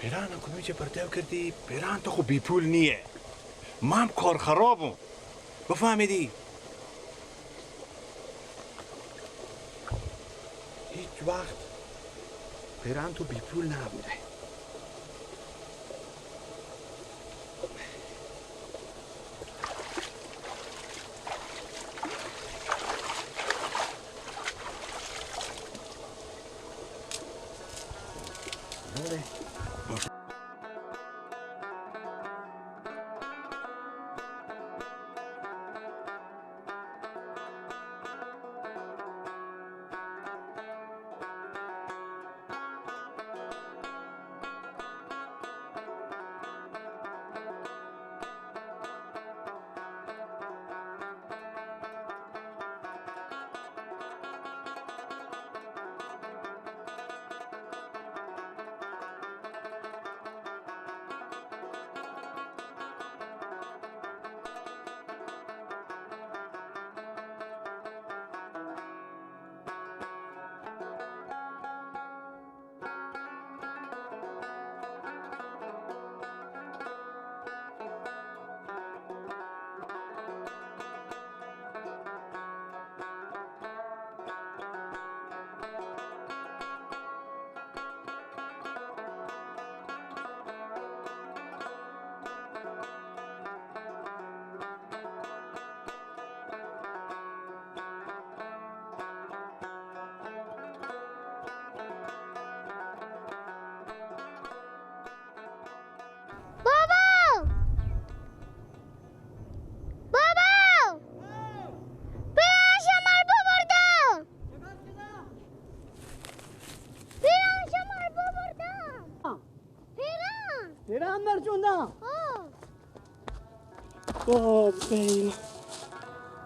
پیران کدومی چه پرتو کردی؟ پیران تو خو بی پول نیه. من کار خرابم. بفهمیدی؟ هیچ وقت پیران تو بی پول نبوده.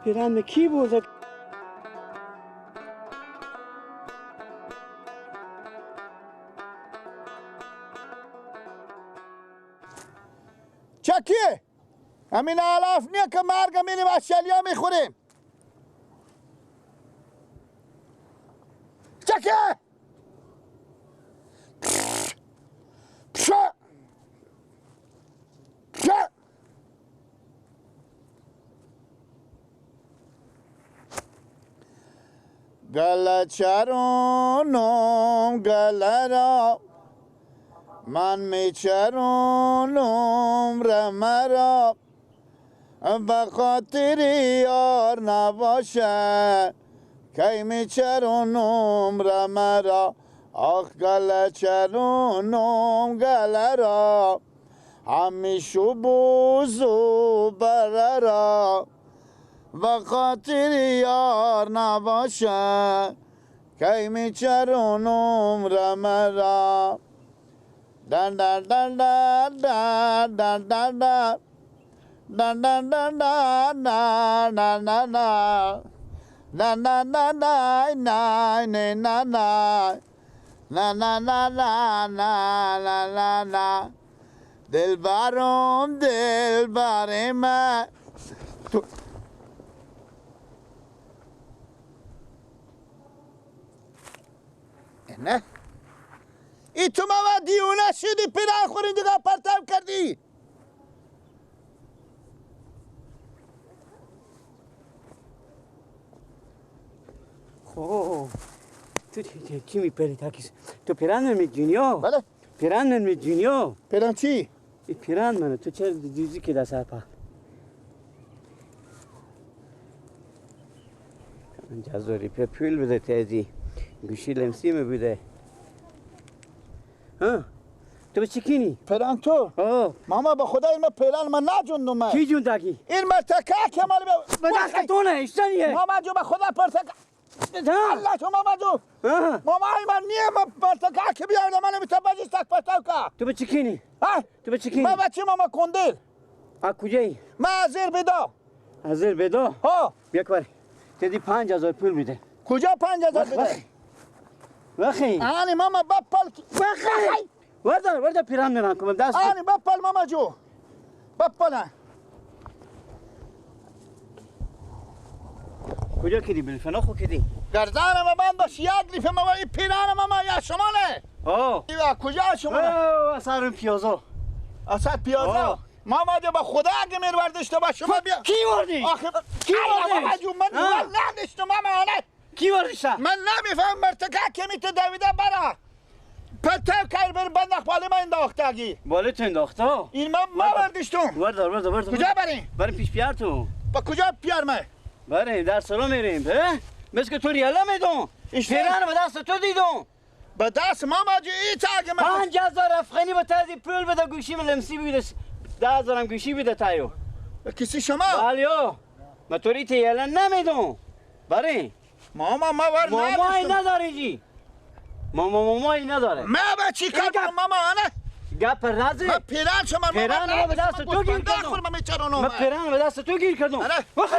پیران کی برده؟ چکیه؟ همین علاف نیه که مرگ میریم از شلیا میخوریم. چکیه؟ گله چرونم گله را من میچرونم رمه را به خاطر یار نباشه کی میچرونم رمه را آخ گله چرونم گله را همیشه بوزو بره را و خاطر یار نباشه کی میچرونم رمه را دن دن دن دن دن دن دن دن دن دن دن دن دن دن دن دن دن دن نه نه نه نه نه نه نه نه نه نه دلبرم دلبر من تو نه ای تو ما دیونه شدی پیران خوری دیگه پرتاب کردی. خب تو چی میپری تاکیس؟ تو پیران من میجونی؟ بله پیران من میجونی؟ پیران چی؟ ای پیران منه تو چه دوزی که دست پا جزوری پول بده تازی گوشی لمسی می بوده. ها تو به چی پیران تو؟ ماما به خدا این من پیران من نجوندم من. کی جوندگی؟ این مرتکه که مال به دست تو نه ایشتنیه. ماما جو به خدا پرتکه الله تو ماما جو ماما این من نیه من پرتکه که بیاردم من نمیتونم بجیش تک پرتکه. تو به چی کینی؟ تو به چی کینی؟ من بچه ماما کندل. از کجایی؟ من از زیر بدا. از زیر بدا؟ ها. بیا کاری تدی 5000 پول میده. کجا 5000 بده؟ وخی آنی ماما بپل وخی وردار وردار پیران میران کنم دست آنی بپل ماما جو بپل. کجا کدی بلی فنا خو کدی گردان ما بند باش یک لیف ما این پیران ما یا شما نه. آه کجا شما؟ اثر پیازا. اثر پیازا؟ ماما جو با خدا اگه میر وردشته با شما بیا. کی وردی؟ آخه کی وردی؟ ماما جو من نداشتم ماما آنه. کی وردشته؟ من نمیفهم مرتکه کمی تو دویده برا. پتو کار بر بندخ بالا من انداختگی. بالا تو انداخته؟ این من ما وردشتم. وردار وردار وردار. کجا بریم؟ بریم پیش پیار تو. با کجا پیار من؟ بریم در سرا میریم. مثل که تو ریاله میدم. پیران به دست تو دیدم. به دست ماما جو ای تا اگه من 5000 افغانی به تازی پول بده گوشی من لمسی بده 10000 هم گوشی بده تایو. کسی شما؟ بله ما توری تیالا نمیدم. بله ماما ما ور مامای نداره جی. ماما مامای نداره. ما با چی کار کنم ماما آنه؟ گپ رازی. ما پیران شما پیران به دست تو گیر کردم. ما پیران به دست تو گیر کردم. وخی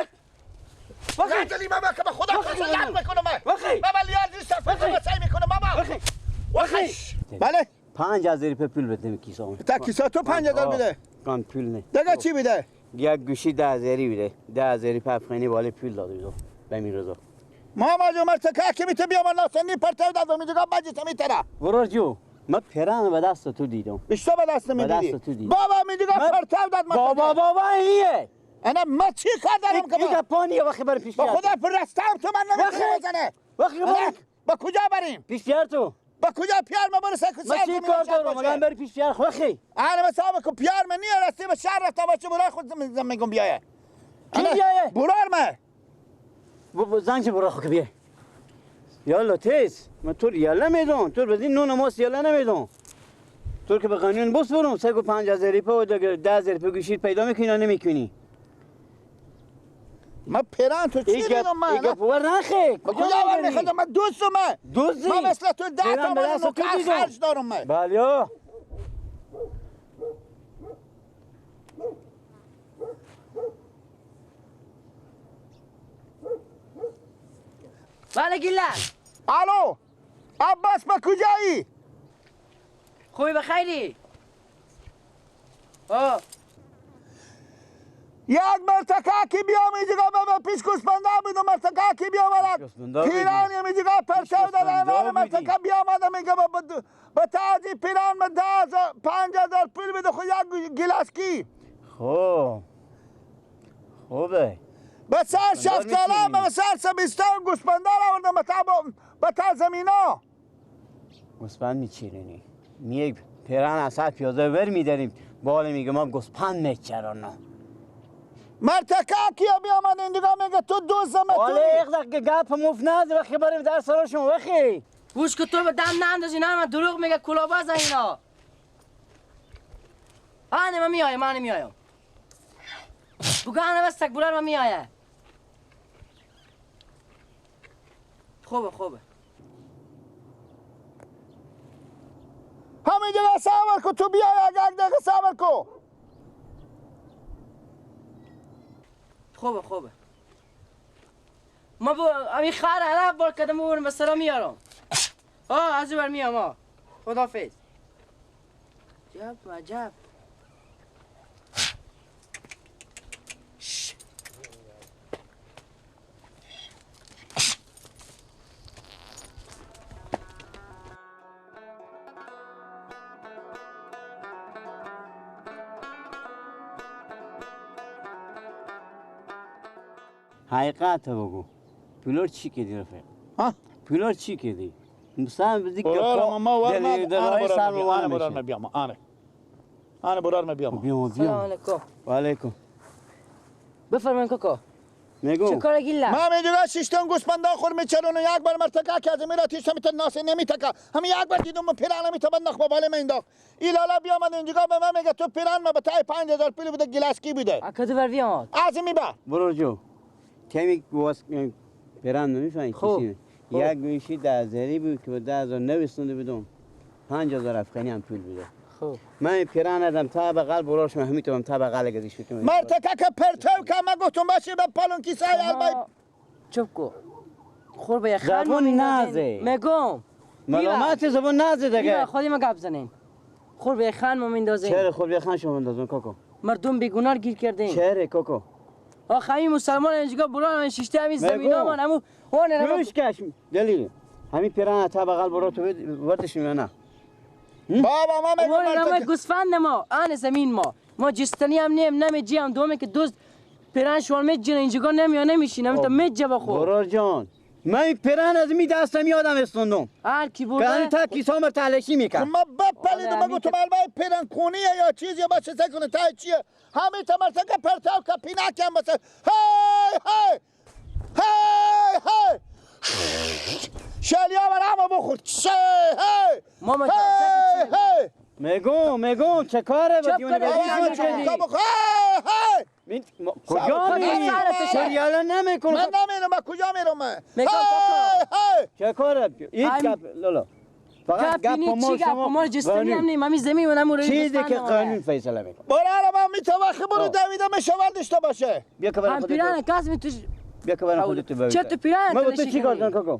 وخی دلی بابا که خدا قسم میکنم من. وخی بابا لیاز نیست فکر سعی میکنم بابا. وخی وخی بله 5000 روپیه پول بده کیسه. تا کیسه تو 5000 بده. کم پول نه. دیگه چی بده؟ یک گوشی 10000 بده. 10000 روپیه افغانی بالا پول داده بودم. به میرزا. ماما جو مرتکه که میته بیا من ناسنی پرتو دادم میگه باجی میتره. برو جو ما پیران به دست تو دیدم. بیشتر به دست می دیدی. بابا میگه پرتو داد بابا بابا ایه. انا ما چی کار دارم که دیگه پانی وقتی بر پیش با خدا پرستم تو من نمیتونم بزنه. وقتی با کجا بریم؟ پیش پیار تو. با کجا پیار ما برو سکو ما چی کار دارم؟ من بر پیش پیار خوخی. انا مثلا کو پیار من نیه راستی به شهر رفتم باشه برای خود میگم بیایه. کی بیایه؟ برار ما. زنگ برا خو بیای. یالا تیز من تو یالا میدم تو بدین نون ماست یالا نمیدم. تو که به قانون بس برم سگو 5000 روپیه و 10000 روپیه گوشی پیدا میکنی یا نمیکنی؟ ما پیران تو چی دیدم من؟ ایگه پور نخی. کجا ور میخوام من دوستم من. دوستی؟ من مثل تو 10 تومن نوکر خرج دارم من. بله. بله گیلان. الو عباس با کجایی؟ خوبی بخیری؟ آه یک مرتکه که بیام اینجا به پیش گوسپنده بودم مرتکه که بیام پیران اینجا پرتو دادن مرتکه بیامدم اینجا به تازی پیران من 5000 پول بده خود یک گیلاس کی. خوب خوبه به سر شفتاله به سر سبستان گوسپنده آوردم به تا زمینا. گوسپند میچیرینی میگ پیران اصلا پیازه ور میداریم بالا میگه ما گوسپند میچرانم. مرتکه کیا بیامد اینجا میگه تو دوزم تو. والا یک دقیقه گپ مفت نزد وقتی بریم در سراشون وخی. گوش که تو به دم نندازی نه من دروغ میگه کلاباز اینا. آنه من میایم آنه میایم. بگو آنه بس تک بولار من میایه. خوبه خوبه. همینجا صبر کو تو بیای یک دقیقه صبر کو. خوبه خوبه. ما با امی خار عرب بار کدم بورم به سلام میارم. آه از بر میام آه. خدافظ. عجب عجب. حقیقت بگو پولار چی کردی رفیق؟ ها؟ پولار چی کردی؟ مثلا بدی که ما ور برار ما بیام آره آره برار ما بیام بیام سلام علیکم. و علیکم. بفرمایید کاکا. میگم چه کار گیلا؟ ما میگم شیشتون گوسپندا خور میچرون یک بار مرتکه که از میرا تیش میت ناس نمیتکا همین یک بار دیدم پیران میت بندخ با بالا مینداخت ایلالا بیامد اینجا به من میگه تو پیران ما به تای 5000 پول بده گیلاسکی بده. اکدو بر بیامد. از میبر. برو جو. تمی واس پیران نمیفهمی کسی. یک گوشی 10000 بود که 10000 نویسنده بودم 5000 افغانی هم پول بوده. خب من پیران ادم تا بغل براش من میتونم تا بغل گزیش کنم. مرتکه که پرتو که من گفتم باشه به پالون کیسه البای چوب کو خور به خان زبون نازه میگم ملامت زبون نازه دیگه. خودی ما گپ زنین خور به خان ما میندازین. چرا خور به خان شما میندازین کاکو؟ مردم بیگناه گیر کردین. چرا کاکو؟ آخه همین مسلمان اینجا بران شیشته همین زمینا من همون اون گوش کش دلیل همین پیران تا بغل برو تو وردش نه. بابا ما میگم ما گوسفند ما آن زمین ما جستنی هم نیم نمیجی هم دومه که دوست پیران شوال میجنه اینجا نمیا نمیشینم تا میجه بخور. برار جان من پیران از می دستم یادم استوندم. هر کی برده پیران تا کیسام تلشی میکرد. ما بپلیدم بگو تو مالبای پیران کونیه یا چیزی باشه سکنه تا چیه همین تمرتک پرتاو که پیناکم باشه. هی هی هی هی شالیا برام بخور. چه هی ماما هی هی میگم چه کاره با دیونه بازی می‌کنی؟ هی کجا میری؟ شریالا نمیکنم. من نمیرم. من کجا میرم؟ من چه کاره؟ هیچ گپ لالا فقط گپ ما شما ما جستنی هم نیم همین زمین و نمو چیزی که قانون فیصله میکنه. برو ما میتوخی برو دویدم شوال داشته باشه. بیا که برای خودت پیران کاس می تو بیا که برای خودت تو چه تو پیران ما تو چی کار دارم کاکو؟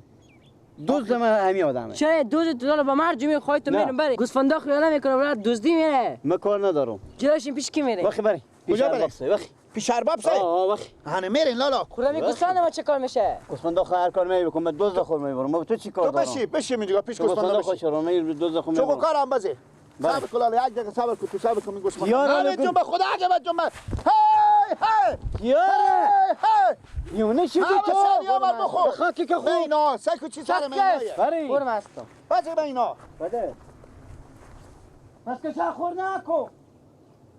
دوز من همین آدمه. چه دوز تو با مرجمی خواهی تو میرم بری گوسفندا خیاله میکنه برای دزدی میره. من کار ندارم. جلوش پیش کی میره؟ وخی بری. کجا بری؟ وخی پیش ارباب سه؟ آه وخی. هنه میرین لالا. خدا می گوسفند ما چه کار میشه؟ گوسفندا خو هر کار می بکن من دزد خور میبرم. ما تو چی کار دارم؟ تو بشی اینجا پیش گوسفندا بشی. خو من دزد خور میبرم. چون کارم بازی. صبر کن لالا یک دقیقه صبر کن تو صبر کن گوسفند. نه جون به خدا اگه جون من. هی هی یاره هی یونه چی تو؟ بخور. خاکی که خوب. اینا سکو چی سر من اینا. برو مستم. بازی به اینا. بده. پس که خور نکن.